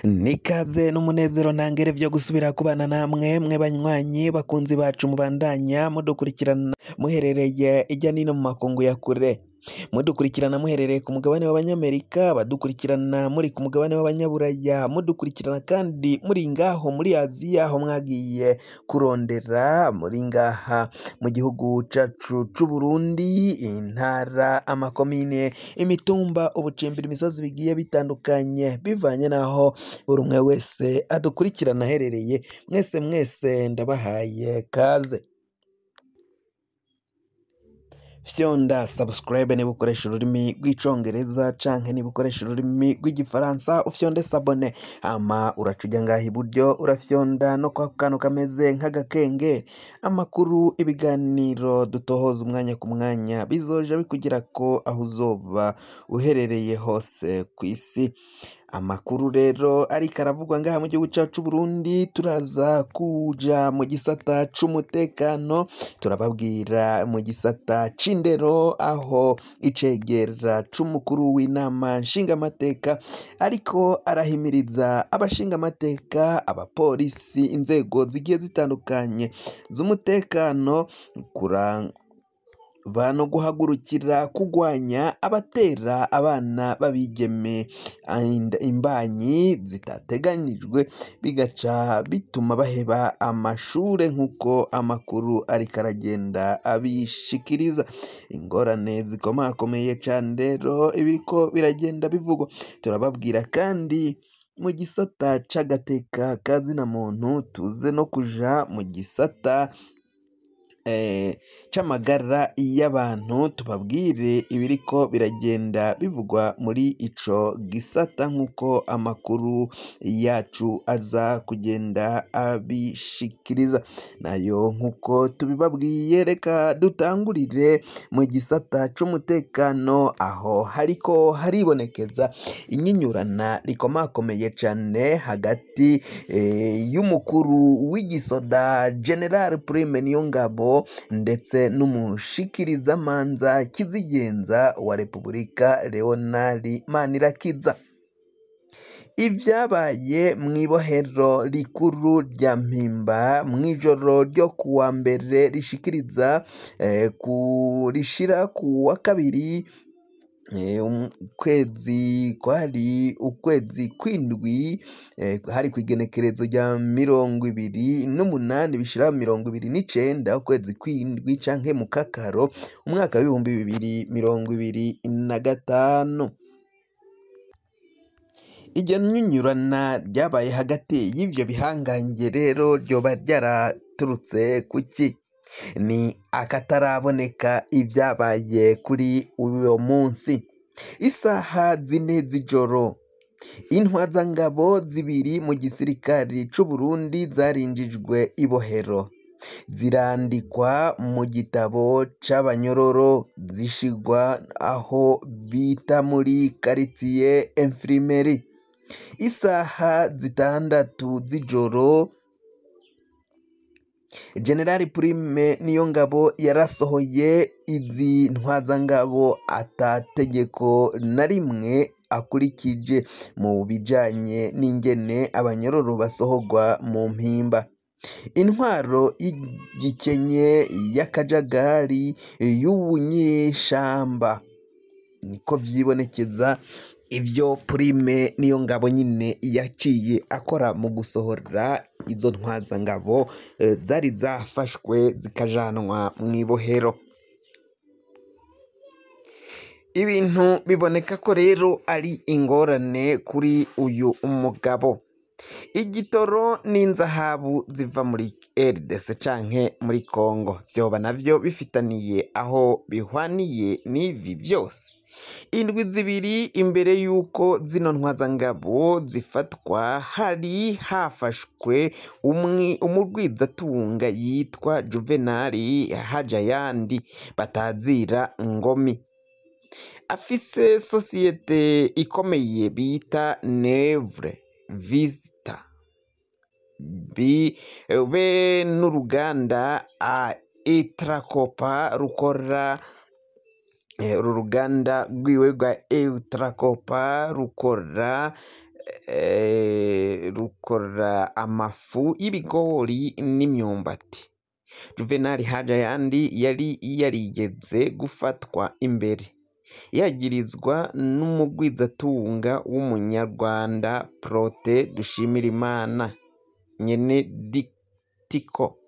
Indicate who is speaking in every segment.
Speaker 1: Nikaze n'umunezero ntangere vyo gusubira kubana namwe mwe banywanyi bakunzi bacu mubandanya mudukurikirana muherereye irya nino mu makungu ya kure, mudukurikirana muherereye ku mugabane w'abanyamerika, badukurikirana muri ku mugabane w'abanyaburaya, mudukurikirana kandi muri ngaho muri Aziya aho mwagiye kurondera, muri ngaha mu gihugu cacu c'Uburundi, intara, amakomine, imitumba, ubucimbiri, imisozi bigiye bitandukanye bivanye n'aho buri umwe wese adukurikirana aherereye. Mwese mwese ndabahaye kaze. Fyonda subscribe niba ukoresha ururimi rw'icongereza canke niba ukoresha ururimi rw'igifaransa ufyonde s'abonner, hama uraca uja ngaha iburyo urafyonda no kwa kantu kameze nk'agakenge. Amakuru, ibiganiro dutohoza umwanya ku mwanya bizoja bikugerako aho uzoba uherereye hose kw'isi. Amakuru rero ariko aravugwa ngaha mu gihugu cacu c'Uburundi, turaza kuja mu gisata c'umutekano, turababwira mu gisata c'indero aho icegera c'umukuru w'inama nshingamateka ariko arahimiriza abashingamateka, abapolisi, inzego zigiye zitandukanye z'umutekano kuraba no guhagurukira kugwanya abatera abana b'abigeme imbanyi zitateganyijwe, bigaca bituma baheba amashure nk'uko amakuru ariko aragenda abishikiriza. Ingorane zikomakomeye cane rero ibiriko biragenda bivugwa. Turababwira kandi mu gisata c'agateka ka zina muntu, tuze no kuja mu gisata c'amagara y'abantu, tubabwire ibiriko biragenda bivugwa muri ico gisata nk'uko amakuru yacu aza kugenda abishikiriza. Nayo nk'uko tubibabwiye, reka dutangurire mu gisata c'umutekano aho hariko haribonekeza inyinyurana rikomakomeye cane hagati y'umukuru w'igisoda General Prime Niyongabo ndetse n'umushikirizamanza kizigenza wa Repubulika Leonard Manirakiza. Ivyabaye mw'ibohero rikuru rya Mpimba mw'ijoro ryo kuwa mbere rishikiriza rishira kuwa kabiri, ukwezi kwari ukwezi kw'indwi, hari kw'igenekerezo rya 28 bishira 29 ukwezi kw'indwi canke mu kakaro umwaka w'2025. Iryo nyinyurana ryabaye hagati y'ivyo bihangange rero ryoba ryaraturutse kuki? Ni akataraboneka ivyabaye kuri uyo munsi. Isaha 4 z'ijoro, intwazangabo zibiri mu gisirikari c'Uburundi zarinjijwe ibohero, zirandikwa mu gitabo c'abanyororo, zishigwa aho bita muri quartier infirmerie. Isaha 6 z'ijoro, General Prime Niyongabo yarasohoye izi ntwazangabo atategeko na rimwe akurikije mu bijanye n'ingene abanyororo basohorwa mu Mpimba. Intwaro y'igikenye y'akajagari y'ubunyeshamba niko vyibonekeza ivyo Prime Niyongabo nyine yaciye akora mu gusohora izo ntwazangabo zari zafashwe zikajanwa mw'ibohero. Ibintu biboneka ko rero ari ingorane kuri uyu mugabo. Igitoro n'inzahabu ziva muri RDC canke muri Congo vyoba navyo bifitaniye aho bihwaniye n'ivi vyose. Indwi zibiri imbere y'uko zino ntwazangabo zifatwa, hari hafashwe umurwizatunga yitwa Juvenali Hajayandi batazira Ngomi, afise sosiyete ikomeye bita Nevre Vista be n'uruganda Etracopa rukora uru ruganda rwiwe rwa Etracopa rukora rukora amafu y'ibigori n'imyumbati. Juvenal Hajayandi yari yarigeze gufatwa imbere yagirizwa n'umugwizatunga w'umunyarwanda Protais Dushimirimana nyene Ditiko,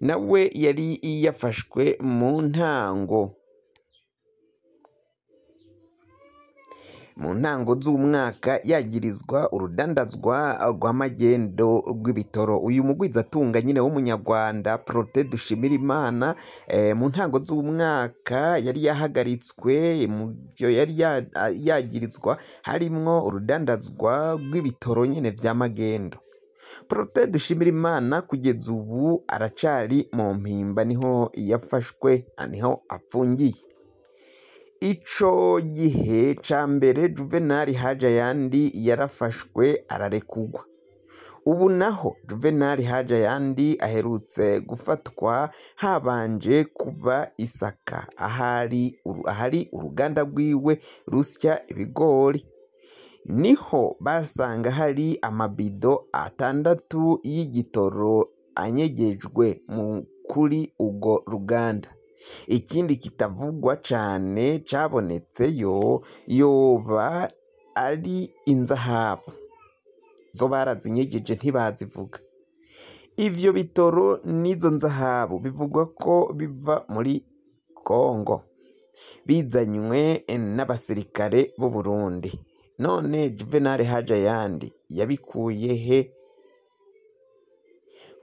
Speaker 1: nawe yari yafashwe mu ntango z'umwaka yagirizwa urudandazwa rw'amagendo rw'ibitoro. Uyu mugwizatunga nyine w'umunyarwanda Protais Dushimirimana mu ntango z'umwaka yari yahagaritswe mu byo yari yagirizwa harimwo urudandazwa rw'ibitoro nyine vy'amagendo. Protais Dushimirimana kugeza ubu aracari mu mpimba, niho yafashwe, niho apfungiye. Ico gihe ca mbere Juvenal Hajayandi yarafashwe ararekugwa. Ubu naho Juvenal Hajayandi aherutse gufatwa habanje kuba isaka ahari uruganda rwiwe rusya ibigori, niho basanga hari amabido 6 y'igitoro anyegejwe kuri urwo ruganda. Ikindi kitavugwa cane cabonetseyo yoba ari inzahabu, zo barazinyegeje ntibazivuga. Ivyo bitoro n'izo nzahabu bivugwa ko biva muri Kongo bizanywe n'abasirikare b'u Burundi. None Juvenal Hajayandi yabikuye he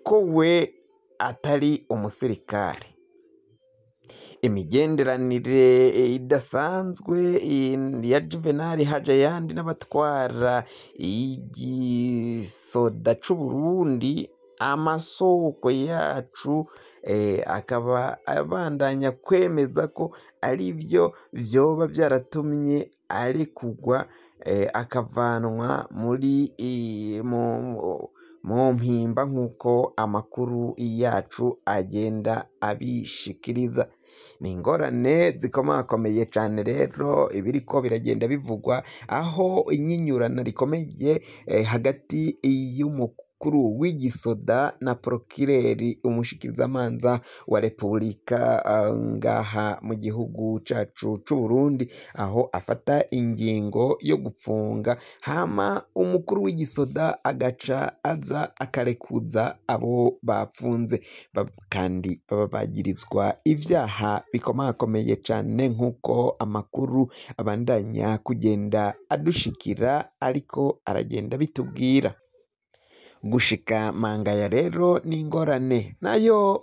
Speaker 1: ko we atari umusirikare? Imigenderanire idasanzwe ya Juvenal Hajayandi n'abatwara igisoda c'Uburundi, amasoko yacu akaba abandanya kwemeza ko arivyo vyoba vyaratumye arekugwa akavanwa muri mu mpimba nk'uko amakuru yacu agenda abishikiriza. Ni ingorane zikomakomeye cane rero ibiriko biragenda bivugwa, aho inyinyurana rikomeye hagati y'umukuru w'igisoda na prokireri umushikirizamanza wa Repubulika ngaha mu gihugu cacu c'Uburundi, aho afata ingingo yo gupfunga hama umukuru w'igisoda agaca aza akarekuza abo bapfunze, kandi baba bagirizwa ivyaha bikomakomeye cane nk'uko amakuru abandanya kugenda adushikira ariko aragenda bitubwira. Gushika mangaya rero ni ingorane nayo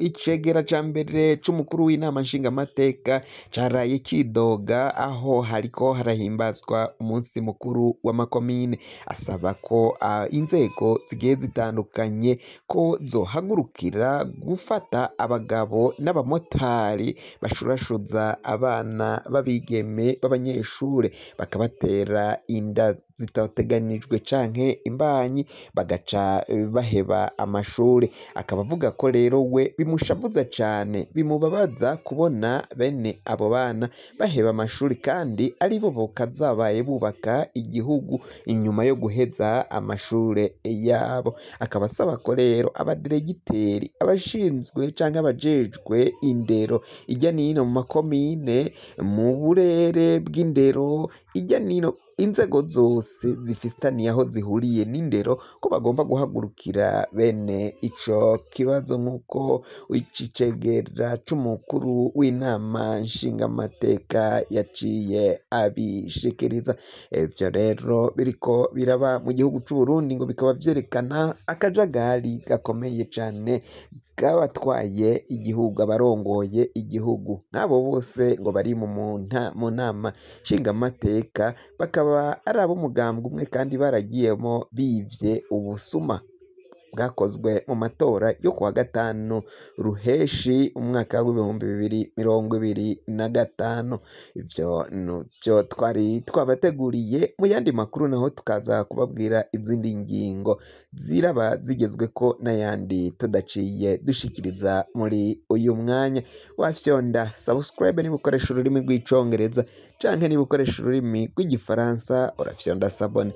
Speaker 1: icegera ca mbere c'umukuru w'inama nshingamateka caraye kidoga, aho hariko harahimbazwa umunsi mukuru w'amakomine, asaba ko inzego zigiye zitandukanye ko zohagurukira gufata abagabo n'abamotari bashurashuza abana b'abigeme b'abanyeshure bakabatera inda zitateganijwe canke imbanyi bagaca baheba amashure. Akaba avuga ko rero we bimushavuza cane, bimubabaza kubona bene abo bana baheba amashuri kandi aribo bokazabaye bubaka igihugu inyuma yo guheza amashure yabo. Akaba asaba ko rero abadiregiteri, abashinzwe canke abajejwe indero ijya nino mu makomine, mu burere bw'indero ijya nino, inzego zose zifitaniye aho zihuriye n'indero, ko bagomba guhagurukira bene ico kibazo nk'uko icegera c'umukuru w'inama nshingamateka yaciye abishikiriza. Ivyo rero biriko biraba mu gihugu c'Uburundi ngo bikaba vyerekana akajagari gakomeye cane bw'abatwaye igihugu, abarongoye igihugu, nk'abo bose ngo bari mu nama nshingamateka bakaba ari ab'umugambwe umwe kandi baragiyemo bivye ubusuma. bwakozwe mu matora yo kuwa gatanu ruheshi umwaka w'2025. Ivyo nivyo twari twabateguriye. Mu yandi makuru naho tukaza kubabwira izindi ngingo ziraba zigezweko n'ayandi tudaciye dushikiriza muri uyu mwanya. Wafyonda subscribe niba ukoresha ururimi rw'icongereza, canke niba ukoresha ururimi rw'igifaransa urafyonda s'abonner.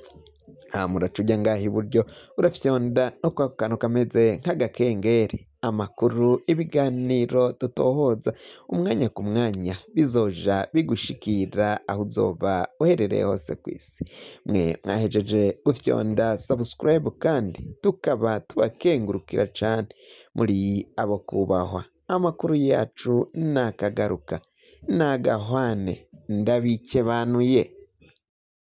Speaker 1: Hama uraca uja ngaha iburyo, urafyonda no kwa kantu kameze nk'agakengeri. Amakuru, ibiganiro dutohoza umwanya ku mwanya bizoja bigushikira aho uzoba uherereye hose kw'isi. Mwe mwahejeje gufyonda subscribe kandi tukaba tubakengurukira cane, muri abo kubahwa. Amakuru yacu nakagaruka, nagahwane, ndabikebanuye.